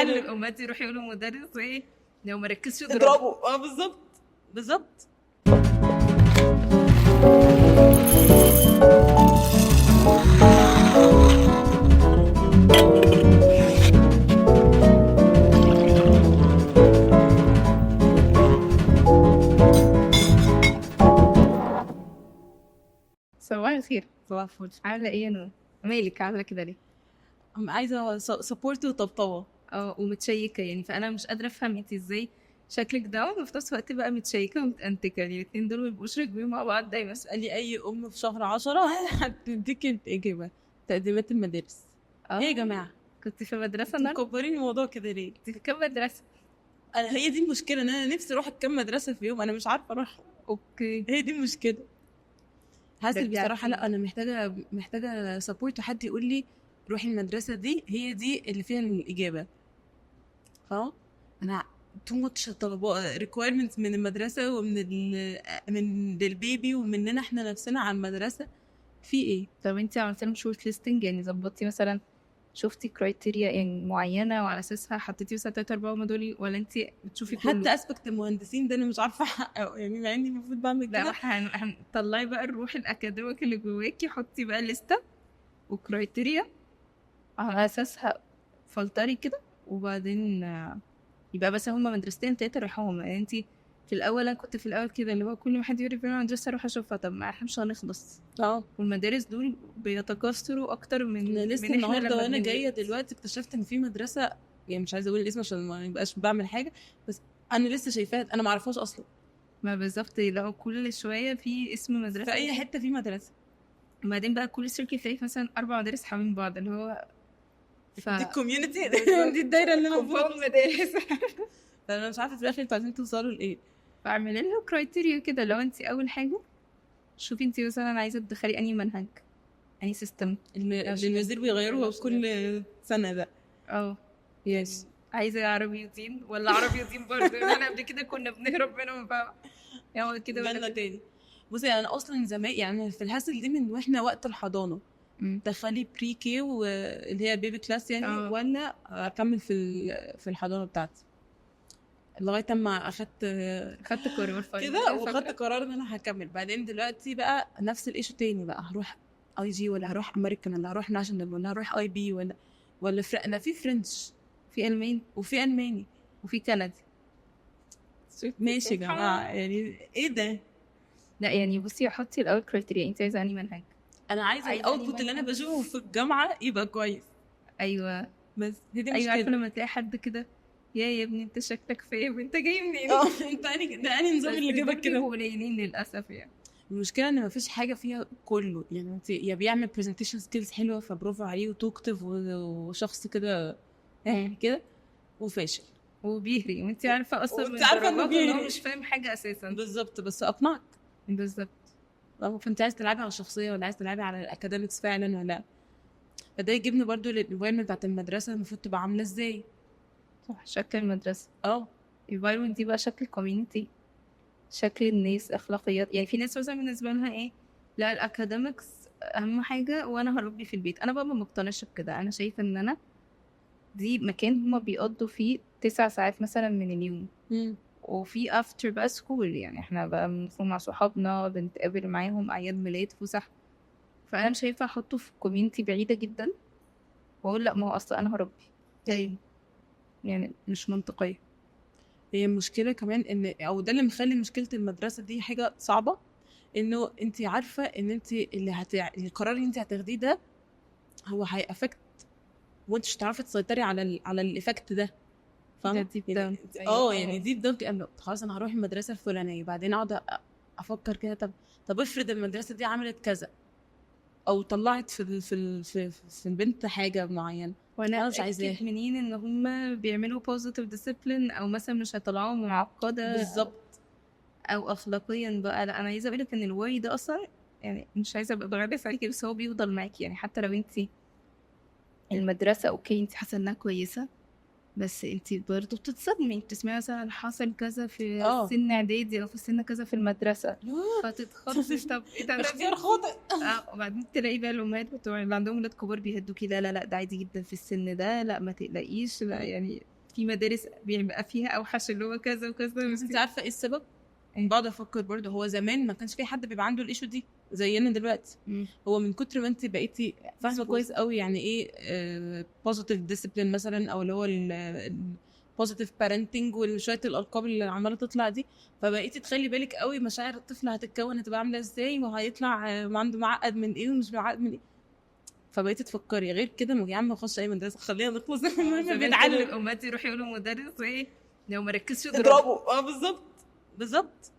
بيتعلم. الامهات يروحوا يقولوا مدرس ايه لو ما ركزش اضربه. اضربه. اه بالظبط بالظبط. صباح الخير. صباح الفل. عامله ايه يا نور؟ مالك عامله كده ليه؟ عايزه support وطبطبه. اه ومتشيكه يعني، فانا مش قادرة افهم انت ازاي شكلك down وفي نفس الوقت بقى متشيكه ومتانتكه، يعني الاثنين دول ما بيبقوش راكبين مع بعض دايما. اسالي اي ام في شهر 10 هتديك الاجابة. تقديمات المدارس. ايه يا جماعة؟ كنت في مدرسه النهارده؟ مكبرين الموضوع كده ليه؟ كنت في كام مدرسه؟ انا هي دي المشكلة، ان انا نفسي اروح كام مدرسه في يوم، انا مش عارفه اروح. okay هي دي المشكلة. حاسه رجعتي. بصراحة لا، انا محتاجه support وحد يقول لي روحي المدرسة دي، هي دي اللي فيها الاجابة. فاهمه؟ انا too much طلبات requirements من المدرسة ومن من ال baby ومننا احنا نفسنا على المدرسة. في ايه؟ طب انت عملتي لهم short listing يعني؟ ظبطتي مثلا، شفتي criteria يعني معينة وعلى اساسها حطيتي مثلا 3 4 هم دول، ولا انت بتشوفي كله؟ حتى aspect المهندسين ده انا مش عارفه احققه يعني، مع اني المفروض بعمل لا كده. ما احنا هنطلعي بقى الروح ال academic اللي جواكي، حطي بقى لستة و criteria على اساسها فلتري كده، وبعدين يبقى بس هما مدرستين تلاتة روحوهم. يعني انت في الاول، انا كنت في الاول كده اللي هو كل ما حد يقول لي مدرسه اروح اشوفها، طب ما احنا مش هنخلص، والمدارس دول بيتكاثروا اكتر من انا لسه من احنا النهارده لما وانا بنولد. جاية دلوقتي اكتشفت ان في مدرسه، يعني مش عايزه اقول الاسم عشان ما يبقاش بعمل حاجة، بس انا لسه شايفاها، انا ما اعرفهاش اصلا. ما بالظبط، لو كل شوية في اسم مدرسه في اي حتة في مدرسه. وبعدين بقى كل circle تلاقي مثلا 4 مدارس حوالين بعض، اللي هو دي ال community دي الدايرة اللي انا compound مدارس. فانا مش عارفه في الاخر انتوا عايزين توصلوا لايه. فاعملي لها criteria كده. لو انت اول حاجة شوفي انت مثلا عايزه تدخلي انهي منهج، انهي system اللي الوزير بيغيروه كل سنة ده. اه yes. عايزه عربي ودين ولا عربي ودين برضه؟ يعني احنا قبل كده كنا بنهرب منهم، فاهمه يعني كده ولا بالنا كده. تاني. بصي انا اصلا زمان يعني في ال hassle دي من واحنا وقت الحضانة، دخلي pre-K واللي هي baby class يعني، ولا اكمل في الحضانة بتاعتي لغاية اما اخدت خدت قرار final كده، وخدت قرار ان انا هكمل. بعدين دلوقتي بقى نفس ال issue تاني بقى، هروح IG ولا هروح امريكان ولا هروح national ولا هروح IB ولا انا في French، في الماني وفي الماني وفي كندي. ماشي يا جماعة، يعني ايه ده؟ لا يعني بصي حطي الاول criteria انت عايزه انهي منهج. انا عايزه عايزة ال output اللي انا منهج. بشوفه في الجامعة يبقى كويس. ايوه بس هي دي ايوه، عارفه مشكلة. لما تلاقي حد كده يا ابني انت شكلك فاهم، انت جاي منين؟ انت ده انهي نظام اللي بس جابك دول كده؟ بيبقوا قليلين للاسف يعني. المشكلة ان مفيش حاجة فيها كله يعني، انت يا بيعمل presentation skills حلوة فبرافو عليه و talkative وشخص كده كده وفاشل وبيهري، وانت عارفه اصلا وانت من عارفة انه درجاته ان هو بيهري. مش فاهم حاجة اساسا. بالظبط، بس اقنعك. بالظبط. فانت عايز تلعبي على الشخصية ولا عايز تلعبي على ال academics فعلا ولا؟ فده يجيبني برضو لل environment بتاعت المدرسة المفروض تبقى عامله ازاي. صح، شكل المدرسة. ال environment دي بقى شكل ال community، شكل الناس، اخلاقيات. يعني في ناس مثلا بالنسبة لها ايه، لا ال academics اهم حاجة وانا هربي في البيت. انا بقى ما مقتنعش بكده. انا شايفه ان انا دي مكان هما بيقضوا فيه 9 ساعات مثلا من اليوم، وفي after بقى school، يعني احنا بقى بنخرج مع صحابنا، بنتقابل معاهم، اعياد ميلاد، فسح. فانا مش هينفع احطه في community بعيدة جدا واقول لا ما هو اصلا انا هربي. يعني مش منطقية. هي المشكلة كمان ان، او ده اللي مخلي مشكلة المدرسة دي حاجة صعبة، انه انت عارفه ان انت اللي القرار اللي انت هتاخديه ده هو هي affect، وانت مش هتعرفي تسيطري على ال effect ده. فاهمه؟ ده deep down. يعني deep down كده، خلاص انا هروح المدرسة الفلانية، بعدين اقعد افكر كده، طب افرض المدرسة دي عملت كذا او طلعت في البنت حاجة معينة، وانا أنا مش عايزاها. أتأكد منين ان هم بيعملوا positive discipline او مثلا مش هيطلعوهم معقدة بالظبط، او اخلاقيا بقى. لا انا عايزه اقول لك ان ال worry ده اصلا، يعني مش عايزه ابقى بغلس عليكي، بس هو بيفضل معاكي. يعني حتى لو انت المدرسة okay انت حاسه انها كويسة، بس انت برضه بتتصدمي، بتسمعي مثلا حصل كذا في سن اعدادي او في سن كذا في المدرسة، فتتخضي. طب ايه ده؟ اختيار خاطئ. وبعدين تلاقي بقى الامهات بتوع اللي عندهم ولاد كبار بيهدوكي، لا لا لا ده عادي جدا في السن ده، لا ما تقلقيش، لا يعني في مدارس بيبقى فيها اوحش اللي هو كذا وكذا. بس انت عارفه ايه السبب؟ بقعد افكر برضه، هو زمان ما كانش في حد بيبقى عنده ال issue دي زينا دلوقتي. هو من كتر ما انت بقيتي فاهمه كويس قوي يعني ايه positive discipline مثلا، او اللي هو ال positive parenting وشوية الالقاب اللي عماله تطلع دي، فبقيتي تخلي بالك قوي مشاعر الطفل هتتكون هتبقى عامله ازاي، وهيطلع عنده معقد من ايه ومش معقد من ايه، فبقيتي تفكري. غير كده يا عم خش اي مدرسه خلينا نخلص، المهم بيتعلم. الامهات يروحوا يقولوا مدرس ايه لو ما ركزش اضربه. بالظبط بالظبط.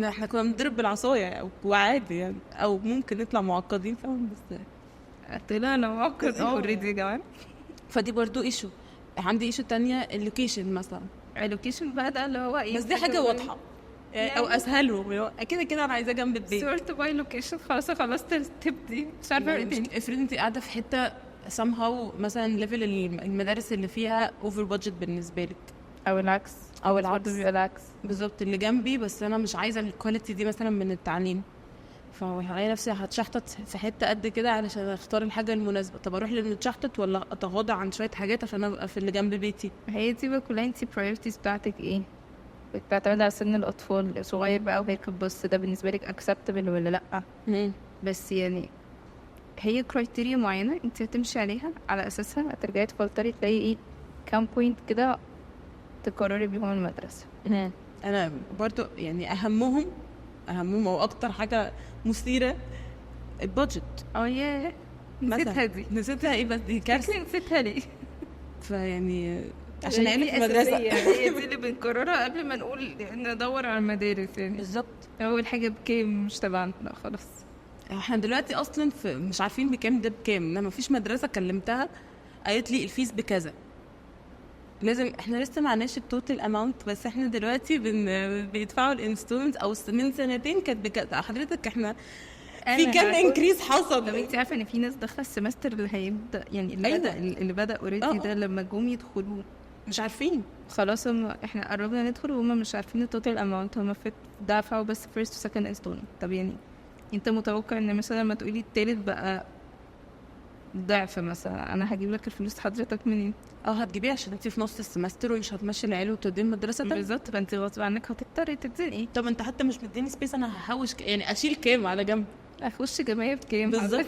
احنا كنا بنضرب بالعصايه وعادي يعني، او ممكن نطلع معقدين فاهم، بس طلعنا معقد already يا جماعة. فدي برضو issue. عندي issue تانية ال location مثلا. ال location بقى ده اللي هو ايه، بس دي حاجة واضحة يعني، او اسهله كده كده انا عايزاه جنب البيت. sort by location، خلاص خلصت ال step دي، مش عارفه ايه تاني. افرض انت قاعدة في حتة somehow مثلا level المدارس اللي فيها over budget بالنسبة لك، او العكس، او العكس بيبقى العكس بالظبط اللي جنبي، بس انا مش عايزه ال quality دي مثلا من التعليم، فهلاقي نفسي هتشحطط في حتة قد كده علشان اختار الحاجة المناسبة. طب اروح للمتشحطط ولا اتغاضى عن شوية حاجات عشان ابقى في اللي جنب بيتي؟ هي دي بقى كلها انت priorities بتاعتك ايه، بتعتمد على سن الاطفال صغير بقى وهيركب بص ده بالنسبة لك acceptable ولا لا. بس يعني هي criteria معينة انت هتمشي عليها، على اساسها هترجعي تفلتري تلاقي ايه كام point كده تقرري بيهم المدرسة. انا برضو يعني اهمهم او اكتر حاجة مثيرة ال budget. ياه نسيتها دي، نسيتها ايه بس دي كارثة. نسيتها ليه؟ فيعني عشان عيني في المدرسة هي دي اللي بنكررها قبل ما نقول ندور على المدارس يعني. بالظبط، اول حاجة بكام مش تبعنا، لا خلاص احنا دلوقتي اصلا مش عارفين بكام ده بكام. انا ما فيش مدرسه كلمتها قالت لي ال fees بكذا، لازم احنا لسه معناش ال total amount، بس احنا دلوقتي بيدفعوا ال installment، او من سنتين كانت بكذا. حضرتك احنا في كام increase حصل؟ طب انت عارفه ان في ناس داخله ال semester اللي هيبدا يعني اللي أيوة. بدا اللي بدا already ده لما جم يدخلوا مش عارفين، خلاص هم احنا قربنا ندخل وهم مش عارفين ال total amount، هم في دفعوا بس first و second installment. طب يعني انت متوقع ان مثلا لما تقولي التالت بقى ضعف مثلا، انا هجيب لك الفلوس حضرتك منين؟ هتجيبيها عشان انت في نص ال semester ومش هتمشي العيال وتوديه المدرسة بالظبط، فانت غصب عنك هتضطري تتزنقي. طب انت حتى مش مديني space، انا هحوش يعني اشيل كام على جنب، اخش جمعية بكام بالظبط.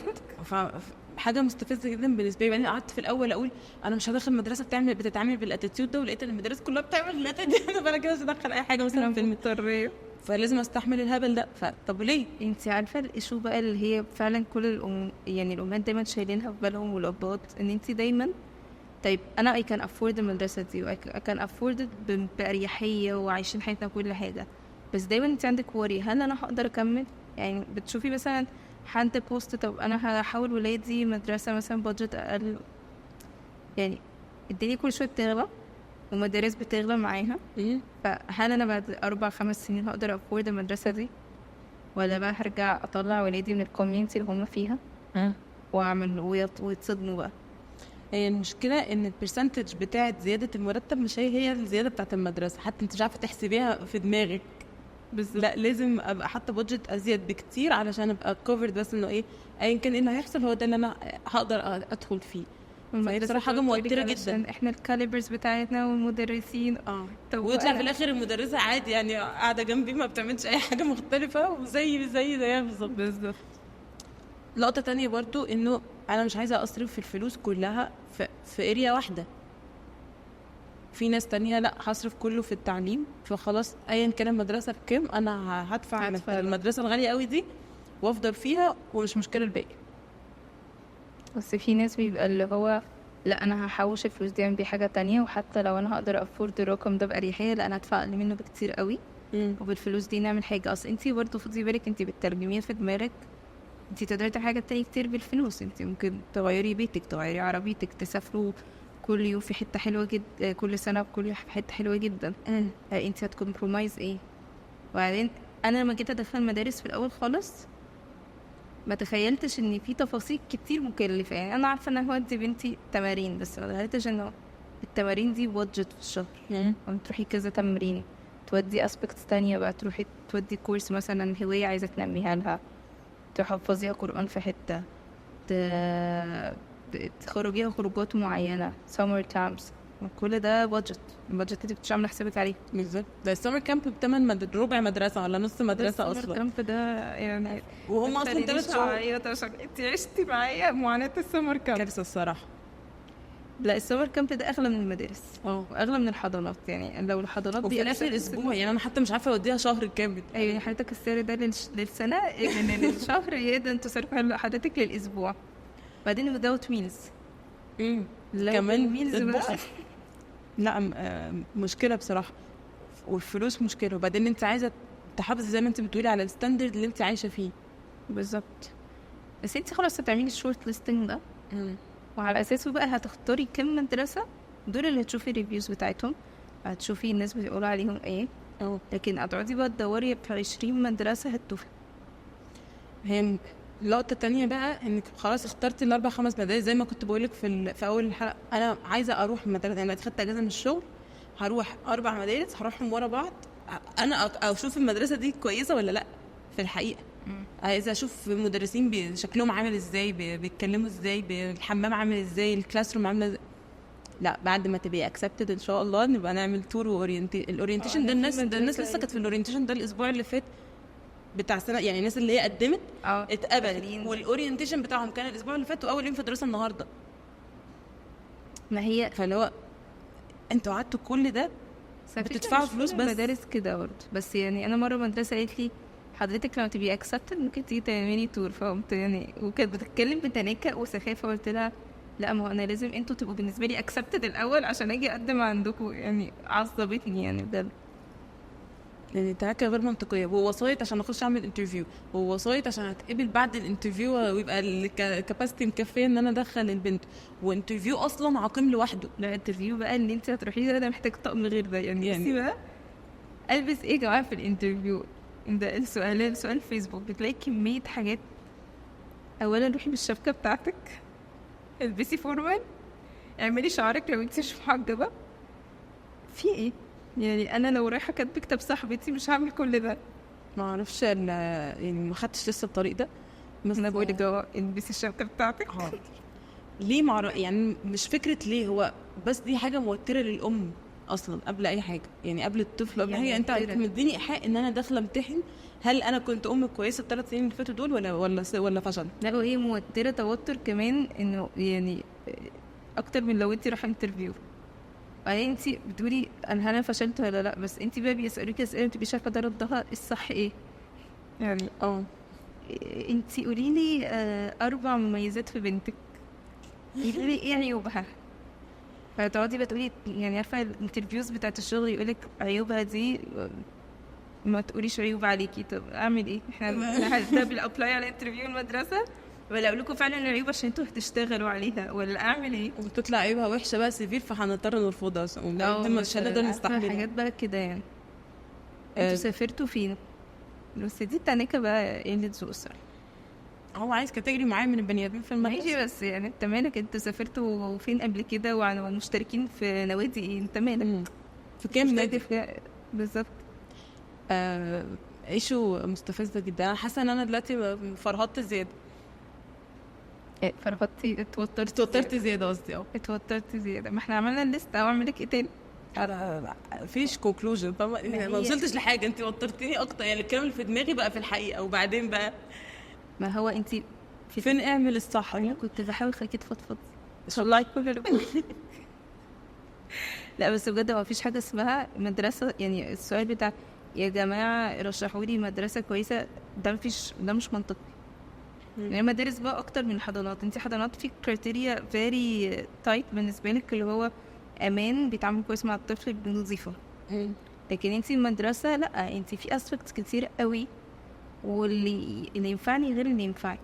حاجة مستفزة جدا بالنسبة لي. يعني قعدت في الاول اقول انا مش هدخل مدرسه بتتعامل بال attitude ده، ولقيت ان المدارس كلها بتعمل ال attitude ده، فانا كده مش هدخل اي حاجة مثلا في المضطريه، فلازم استحمل الهبل ده. فطب ليه؟ انت عارفه ال issue بقى اللي هي فعلا كل الام يعني الامهات دايما شايلينها في بالهم والاباء، ان انت دايما طيب انا I can afford المدرسة دي و I can afford باريحية وعايشين حياتنا كل حاجة، بس دايما انت عندك worry هل انا هقدر اكمل؟ يعني بتشوفي مثلا حد post طب انا هحاول ولادي مدرسه مثلا budget اقل، يعني الدنيا كل شوية بتغلى ومدارس بتغلى معاها، فهل انا بعد 4-5 سنين هقدر afford المدرسة دي، ولا بقى هرجع اطلع ولادي من ال community اللي هم فيها واعمل ويتصدموا بقى؟ هي المشكلة ان ال percentage بتاعه زيادة المرتب مش هي الزيادة بتاعه المدرسة، حتى انت مش عارفه تحسبيها في دماغك بالظبط. لا لازم ابقى حاطه budget ازيد بكتير علشان ابقى covered، بس انه ايه ايا كان ايه اللي هيحصل هو ده اللي انا هقدر ادخل فيه. فهي بصراحة حاجة موتره جدا. احنا ال calibers بتاعتنا والمدرسين ويطلع في الاخر المدرسة عادي يعني قاعدة جنبي ما بتعملش اي حاجة مختلفة وزي زي زيها بالظبط بالظبط. لقطة تانية برضو انه انا مش عايزه اصرف في الفلوس كلها في area واحدة. في ناس تانية لا هصرف كله في التعليم، فخلاص ايا كان المدرسة بكام انا هدفع المدرسة الغالية قوي دي وافضل فيها ومش مشكلة الباقي. بس في ناس بيبقى اللي هو لا انا هحوش الفلوس دي اعمل بيه حاجة تانية، وحتى لو انا هقدر afford الرقم ده باريحية لا انا هدفع اقل منه بكتير قوي وبالفلوس دي نعمل حاجة. اصل انتي برضه خدي بالك انتي بتترجميها في دماغك، انتي تقدري تعملي حاجة تانية كتير بالفلوس. انتي ممكن تغيري بيتك، تغيري عربيتك، تسافروا كل يوم في حتة حلوة جدا، كل سنة في حتة حلوة جدا. انتي هت compromise ايه؟ وبعدين انا لما جيت ادخل مدارس في الاول خالص ما تخيلتش ان في تفاصيل كتير مكلفة. يعني انا عارفه ان انا هودي بنتي تمارين، بس ما تخيلتش انه التمارين دي budget في الشهر، تروحي كذا تمرين، تودي aspects تانية بقى، تروحي تودي course مثلا هواية عايزة تنميها لها، تحفظيها قرآن في حتة، تخرجيها خروجات معينة، summer camps، كل ده budget. ال budget انت مش عامله حسابك عليه. بالظبط. ده ال summer camp بتمن ربع مدرسه ولا نص مدرسه اصلا. ال summer camp ده يعني وهم اصلا 3 شهور. عشان انت عشتي معايا معاناة ال summer camp، كارثة الصراحة. لا ال summer camp ده اغلى من المدارس واغلى من الحضانات، يعني لو الحضانات دي في اخر الاسبوع، يعني انا حتى مش عارفه اوديها شهر كامل. ايوه حضرتك السعر ده للسنة، يعني للشهر، ايه ده انتوا صارفين حضرتك للاسبوع. بعدين without meals كمان meals. لا مشكلة بصراحة، والفلوس مشكلة. وبعدين انت عايزه تحافظي زي ما انت بتقولي على ال standard اللي انت عايشه فيه. بالظبط. بس انت خلاص هتعملي ال short listing ده، وعلى اساسه بقى هتختاري كم مدرسه، دول اللي هتشوفي ال reviews بتاعتهم، هتشوفي الناس بتقول عليهم ايه. لكن هتقعدي بقى تدوري في 20 مدرسه هتتوهي. هي لقطة تانية بقى، انك خلاص اخترتي ال4 5 مدارس زي ما كنت بقولك في اول الحلقة، انا عايزه اروح مدرسه، يعني خدت اجازه من الشغل، هروح 4 مدارس، هروحهم ورا بعض، انا اشوف المدرسة دي كويسة ولا لا في الحقيقة. عايزه اشوف المدرسين شكلهم عامل ازاي، بيتكلموا ازاي، الحمام عامل ازاي، ال classroom عامله ازاي. لا بعد ما تبقي accepted ان شاء الله نبقى نعمل tour ال orientation ده. الناس لسه كانت في ال orientation ده الاسبوع اللي فات بتاع سنة، يعني الناس اللي هي قدمت اتقبلت، وال orientation بتاعهم كان الاسبوع اللي فات، واول يوم في الدراسة النهارده. ما هي فاللي هو انتوا قعدتوا كل ده بتدفعوا فلوس بس. مدارس كده برضه. بس يعني انا مرة مدرسه قالت لي حضرتك لما تبقي accepted ممكن تيجي تعملي tour، فقمت يعني وكانت بتتكلم بتناكة وسخافه، قلت لها لا ما هو انا لازم انتوا تبقوا بالنسبة لي accepted الاول عشان اجي اقدم عندكم. يعني عصبتني يعني بجد، يعني تناكة غير منطقية. ووصايت عشان اخش اعمل interview، ووصايت عشان اتقبل بعد ال interview ويبقى ال capacity مكفيه ان انا ادخل البنت، و interview اصلا عقيم لوحده. لا interview بقى اللي انت هتروحيه ده محتاج طقم غير ده يعني بقى البس ايه يا جماعة في ال interview ده؟ السؤال سؤال فيسبوك بتلاقي كمية حاجات. اولا روحي بالشبكه بتاعتك، البسي formal، اعملي شعرك لو انت مش محجبة. في ايه يعني؟ انا لو رايحة كاتبه كتاب صاحبتي مش هعمل كل ده. ما اعرفش يعني ما خدتش لسه الطريق ده، بس انا بقول لك البسي الشبكة بتاعتك. ليه ما يعني مش فكرة ليه، هو بس دي حاجة موتره للام اصلا قبل اي حاجة، يعني قبل الطفل قبل حاجة. انت مديني ايحاء ان انا داخله امتحن، هل انا كنت ام كويسة ال3 سنين اللي فاتوا دول ولا فشل؟ لا وهي موتره توتر كمان، انه يعني اكتر من لو انت رايحة interview. بعدين انت بتقولي انا فشلت ولا لا، بس انت بقى بيسالوكي اسئلة ما بتبقيش عارفه ده ردها الصح ايه يعني. انت قولي لي 4 مميزات في بنتك، قولي لي ايه عيوبها. فتقعدي بتقولي يعني عارفه ال interviews بتاعت الشغل يقولك عيوبها دي ما تقوليش عيوب عليكي. طب اعمل ايه؟ احنا ده بال apply على interview المدرسة، ولا اقول لكم فعلا العيوب عشان انتوا هتشتغلوا عليها، ولا اعمل ايه؟ وتطلع عيوبها وحشة بقى severe، فهنضطر نرفضها اصلا، مش هنقدر نستحملها حاجات بقى كده يعني. انتوا سافرتوا فين؟ بس دي التنكه بقى قلة ذوق الصراحة. هو عايز category معين من البني ادمين في المدرسة. ماشي، بس يعني انت مالك؟ انتوا سافرتوا فين قبل كده ومشتركين في نوادي ايه؟ انت مالك في كام نادي بالظبط؟ issue مستفزة جدا. انا حاسه ان انا دلوقتي فرهطت زيادة. فرهطتي؟ اتوترت زيادة قصدي. اتوترت زيادة. ما احنا عملنا ال list، او اعمل لك ايه تاني؟ انا فيش conclusion، ما وصلتش لحاجة. انت وترتيني اكتر، يعني الكلام اللي في دماغي بقى في الحقيقة. وبعدين بقى ما هو انت فين اعمل الصح؟ انا كنت بحاول اخليكي تفضفضي طلعي كل اللي لا بس بجد ما فيش حاجة اسمها مدرسه. يعني السؤال بتاع يا جماعة رشحوا لي مدرسه كويسة، ده مفيش، ده مش منطقي. يعني مدارس بقى اكتر من الحضانات. انت حضانات في criteria very tight بالنسبة لك، اللي هو امان، بيتعامل كويس مع الطفل، بنظيفه. لكن انت المدرسة لا، انت في aspects كتير قوي، واللي اللي ينفعني غير اللي ينفعك.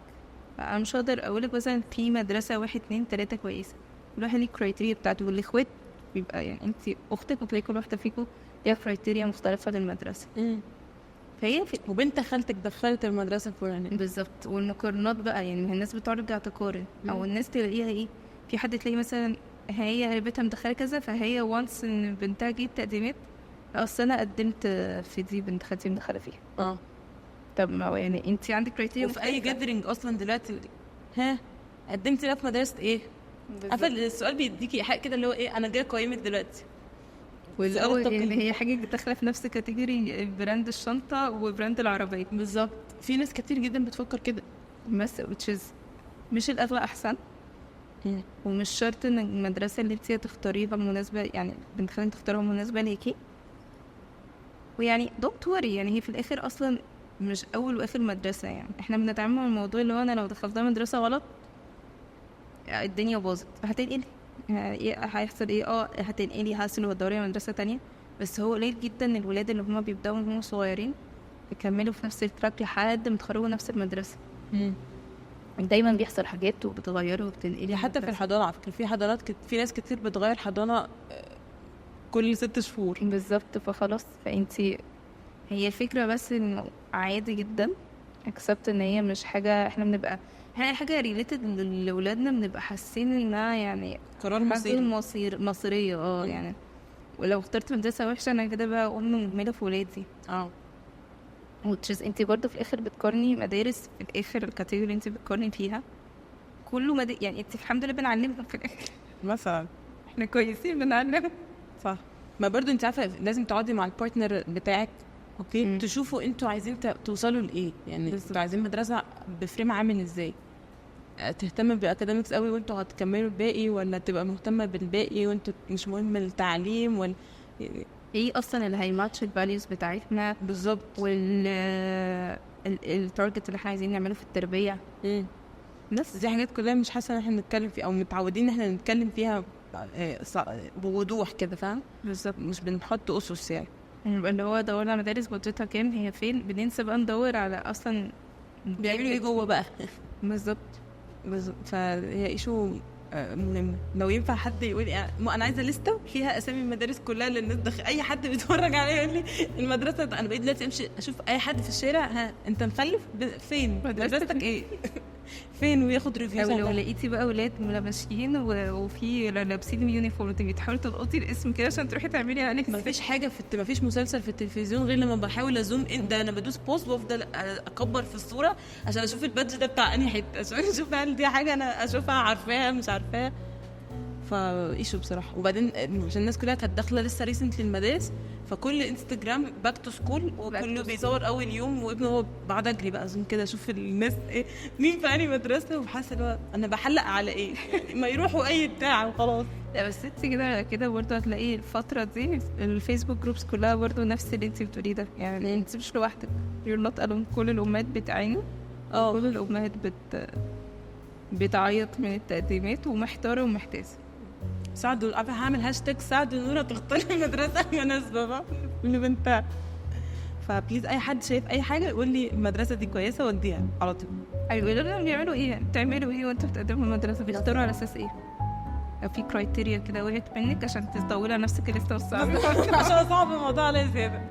انا مش هقدر اقولك مثلا في مدرسه 1 2 3 كويسة، كل واحد ليه criteria بتاعته. والاخوات بيبقى يعني انت اختك وتلاقي كل واحدة فيكم ليها criteria مختلفة للمدرسة. فهي وبنت خالتك دخلت المدرسة الفلانية بالظبط. والمقارنات بقى يعني الناس بترجع تقارن، او الناس تلاقيها ايه، في حد تلاقي مثلا هي قريبتها مدخله كذا، فهي once ان بنتها جت تقديمات، اصل انا قدمت في دي، بنت خالتي مدخله فيها. طب ما هو يعني انت عندك criteria. وفي اي gathering اصلا دلوقتي، ها قدمتي بقى في مدرسه ايه؟ عارفه السؤال بيديكي حق كده اللي هو ايه، انا جاية اقيمك دلوقتي. والأول يعني هي حاجة داخله في نفس category brand الشنطة و brand العربية. بالظبط، في ناس كتير جدا بتفكر كده، بس which is مش الاغلى احسن، ومش شرط ان المدرسة اللي انت تختاريها مناسبة، يعني بنت خالتك تختارها مناسبة ليكي. ويعني don't worry، يعني هي في الاخر اصلا مش اول واخر مدرسه. يعني احنا بنتعامل مع الموضوع اللي هو انا لو دخلتها مدرسه غلط الدنيا باظت، هتنقلي، هيحصل ايه؟ هتنقلي hassle وتدوري على مدرسه تانية. بس هو قليل جدا الولاد اللي هما بيبداوا من هم صغيرين يكملوا في نفس ال track لحد ما يتخرجوا نفس المدرسة. دايما بيحصل حاجات وبتغيروا وبتنقلي. حتى في الحضانة على فكرة، في حضانات في ناس كتير بتغير حضانة كل 6 شهور. بالظبط، فخلاص. فانتي هي الفكرة بس انه عادي جدا accept ان هي مش حاجة احنا بنبقى، احنا حاجة related لولادنا بنبقى حاسين انها يعني قرار مصيري، مصيرية. يعني ولو اخترت مدرسه وحشة انا كده بقى ام مهملة في ولادي. which is انت برضه في الاخر بتقارني مدارس، في الاخر ال category اللي انت بتقارني فيها كله يعني انت الحمد لله بنعلمهم في الاخر مثلا، احنا كويسين بنعلمهم صح. ما برضو انت عارفه لازم تقعدي مع ال partner بتاعك، okay، تشوفوا انتوا عايزين توصلوا لايه. يعني انتوا عايزين مدرسه ب frame عامل ازاي، تهتم ب academics قوي وانتوا هتكملوا الباقي، ولا تبقى مهتمة بالباقي وانتوا مش مهم التعليم، ولا ايه اصلا اللي هي match ال values بتاعتنا بالظبط، وال ال target اللي احنا عايزين نعمله في التربية. بس دي حاجات كلها مش حاسه ان احنا بنتكلم فيها او متعودين ان احنا نتكلم فيها بوضوح كده، فاهم؟ بالظبط، مش بنحط اسس. يعني اللي هو دورنا على مدارس budget ها كام، هي فين، بننسى بقى ندور على اصلا بيعملوا ايه جوه بقى. بالظبط بالظبط. فهي issue مهم. لو ينفع حد يقول انا عايزه لستة فيها اسامي المدارس كلها للناس، اي حد بيتفرج عليا يقول لي المدرسة. انا بقيت دلوقتي امشي اشوف اي حد في الشارع، ها انت مخلف فين، مدرستك ايه، فين، وياخد reviews. لو لقيتي بقى اولاد ماشيين وفي لابسين uniform، تبقي تحاولي تلقطي الاسم كده عشان تروحي تعملي عليه. مفيش حاجة في مفيش مسلسل في التلفزيون غير لما بحاول ا zoom in، ده انا بدوس pause وافضل اكبر في الصورة عشان اشوف ال badge ده بتاع انهي حتة، عشان اشوف هل دي حاجة انا اشوفها عارفاها مش عارفاها. ف issue بصراحة. وبعدين عشان الناس كلها كانت داخله لسه recently المدارس، فكل انستجرام back to school وكله بيصور اول يوم وابنه هو بعد اجري بقى عشان كده اشوف الناس ايه مين في انهي مدرسه، وحاسه اللي هو انا بحلق على ايه يعني، ما يروحوا اي بتاع وخلاص. لا بس انت كده كده برضه هتلاقي الفترة دي الفيسبوك groups كلها برضه نفس اللي انت بتقوليه ده، يعني انت مش لوحدك، you're not alone. كل الامهات بتعاني، كل الامهات بتعيط من التقديمات ومحتاره ومحتاسه. ساعدوا، عارفه هعمل هاشتاج ساعدوا نورة تختار المدرسة المناسبة بقى لبنتها. ف please اي حد شايف اي حاجة يقول لي المدرسة دي كويسة وديها على طول. ايوه يقولوا لهم بيعملوا ايه، بتعملوا ايه وانتوا بتقدموا المدرسة، بيختاروا على اساس ايه؟ لو في criteria كده وقعت منك عشان تطولي على نفسك لسه والصعب عشان صعب الموضوع عليا زيادة.